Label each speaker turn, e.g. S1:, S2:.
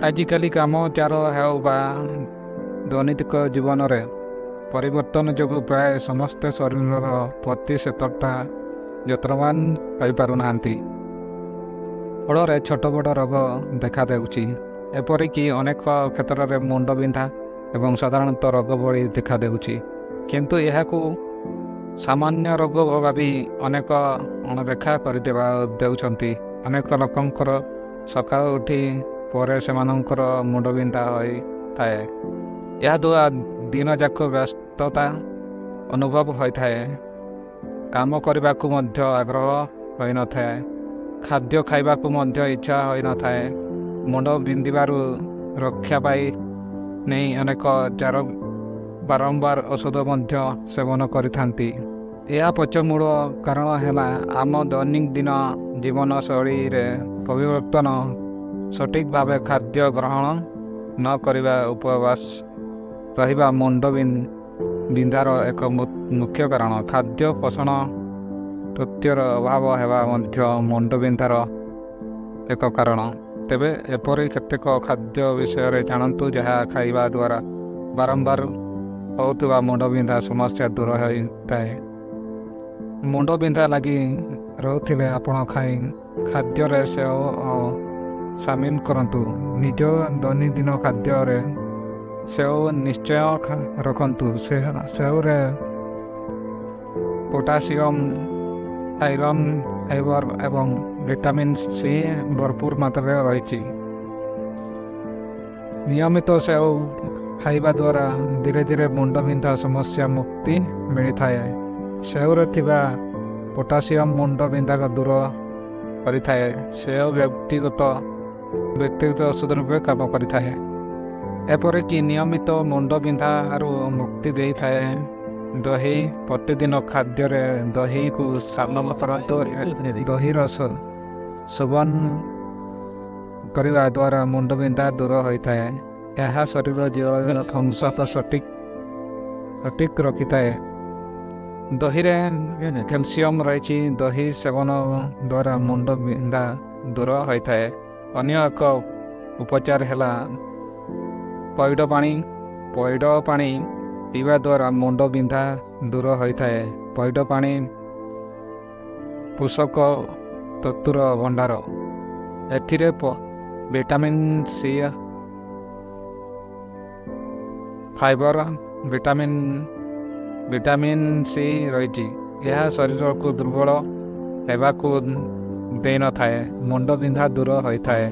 S1: ଆଜିକାଲି କାମଚାର ହେଉ ବା ଦୈନନ୍ଦିନ ଜୀବନରେ ପରିବର୍ତ୍ତନ ଯୋଗୁଁ ପ୍ରାୟ ସମସ୍ତେ ଶରୀରର ପ୍ରତି ସେତେଟା ଯତ୍ନବାନ ହୋଇପାରୁନାହାନ୍ତି। ଫଳରେ ଛୋଟ ବଡ଼ ରୋଗ ଦେଖାଦେଉଛି। ଏପରିକି ଅନେକ କ୍ଷେତ୍ରରେ ମୁଣ୍ଡବିନ୍ଧା ଏବଂ ସାଧାରଣତଃ ରୋଗ ଭଳି ଦେଖାଦେଉଛି। କିନ୍ତୁ ଏହାକୁ ସାମାନ୍ୟ ରୋଗ ଭାବି ଅନେକ ଅଣଦେଖା କରିଦେବା ଦେଉଛନ୍ତି। ଅନେକ ଲୋକଙ୍କର ସକାଳୁ ଉଠି ପରେ ସେମାନଙ୍କର ମୁଣ୍ଡବିନ୍ଧା ହୋଇଥାଏ। ଏହାଦ୍ୱାରା ଦିନଯାକ ବ୍ୟସ୍ତତା ଅନୁଭବ ହୋଇଥାଏ। କାମ କରିବାକୁ ମଧ୍ୟ ଆଗ୍ରହ ହୋଇନଥାଏ। ଖାଦ୍ୟ ଖାଇବାକୁ ମଧ୍ୟ ଇଚ୍ଛା ହୋଇନଥାଏ। ମୁଣ୍ଡ ବିନ୍ଧିବାରୁ ରକ୍ଷା ପାଇ ନେଇ ଅନେକ ଚାର ବାରମ୍ବାର ଔଷଧ ମଧ୍ୟ ସେବନ କରିଥାନ୍ତି। ଏହା ପଛ ମୂଳ କାରଣ ହେଲା ଆମ ଦୈନନ୍ଦିନ ଜୀବନଶୈଳୀରେ ପରିବର୍ତ୍ତନ, ସଠିକ୍ ଭାବେ ଖାଦ୍ୟ ଗ୍ରହଣ ନ କରିବା, ଉପବାସ ରହିବା ମୁଣ୍ଡ ବିନ୍ଧାର ଏକ ମୁଖ୍ୟ କାରଣ। ଖାଦ୍ୟ ପୋଷଣ ତତ୍ତ୍ୱର ଅଭାବ ହେବା ମଧ୍ୟ ମୁଣ୍ଡବିନ୍ଧାର ଏକ କାରଣ। ତେବେ ଏପରି କେତେକ ଖାଦ୍ୟ ବିଷୟରେ ଜାଣନ୍ତୁ, ଯାହା ଖାଇବା ଦ୍ୱାରା ବାରମ୍ବାର ହେଉଥିବା ମୁଣ୍ଡବିନ୍ଧା ସମସ୍ୟା ଦୂର ହୋଇଥାଏ। ମୁଣ୍ଡବିନ୍ଧା ଲାଗି ରହୁଥିଲେ ଆପଣ ଖାଦ୍ୟରେ ସେଓ ସାମିଲ କରନ୍ତୁ। ନିଜ ଦୈନନ୍ଦିନ ଖାଦ୍ୟରେ ସେଓ ନିଶ୍ଚୟ ରଖନ୍ତୁ। ସେଓରେ ପୋଟାସିୟମ୍, ଆଇରନ୍, ଫାଇବର ଏବଂ ଭିଟାମିନ୍ ସି ଭରପୁର ମାତ୍ରାରେ ରହିଛି। ନିୟମିତ ସେଓ ଖାଇବା ଦ୍ୱାରା ଧୀରେ ଧୀରେ ମୁଣ୍ଡବିନ୍ଧା ସମସ୍ୟା ମୁକ୍ତି ମିଳିଥାଏ। ସେଓରେ ଥିବା ପୋଟାସିୟମ୍ ମୁଣ୍ଡବିନ୍ଧା ଦୂର କରିଥାଏ। ସେଓ ବ୍ୟକ୍ତିଗତ ଔଷଧ ରୂପେ କାମ କରିଥାଏ। ଏପରିକି ନିୟମିତ ମୁଣ୍ଡବିନ୍ଧାରୁ ମୁକ୍ତି ଦେଇଥାଏ। ଦହି। ପ୍ରତିଦିନ ଖାଦ୍ୟରେ ଦହିକୁ ସାମିଲ କରନ୍ତୁ। ଦହିର ସେବନ କରିବା ଦ୍ୱାରା ମୁଣ୍ଡବିନ୍ଧା ଦୂର ହୋଇଥାଏ। ଏହା ଶରୀର ଜଳ ସଠିକ୍ ସଠିକ୍ ରଖିଥାଏ। ଦହିରେ କ୍ୟାଲସିୟମ୍ ରହିଛି। ଦହି ସେବନ ଦ୍ୱାରା ମୁଣ୍ଡବିନ୍ଧା ଦୂର ହୋଇଥାଏ। ଅନ୍ୟ ଏକ ଉପଚାର ହେଲା ପଇଡ଼ ପାଣି। ପଇଡ଼ ପାଣି ପିଇବା ଦ୍ୱାରା ମୁଣ୍ଡବିନ୍ଧା ଦୂର ହୋଇଥାଏ। ପଇଡ଼ ପାଣି ପୋଷକ ତତ୍ତ୍ୱର ଭଣ୍ଡାର। ଏଥିରେ vitamin C, fibre, vitamin C ରହିଛି। ଏହା ଶରୀରକୁ ଦୁର୍ବଳ ହେବାକୁ ଦେଇନଥାଏ। ମୁଣ୍ଡବିନ୍ଧା ଦୂର ହୋଇଥାଏ।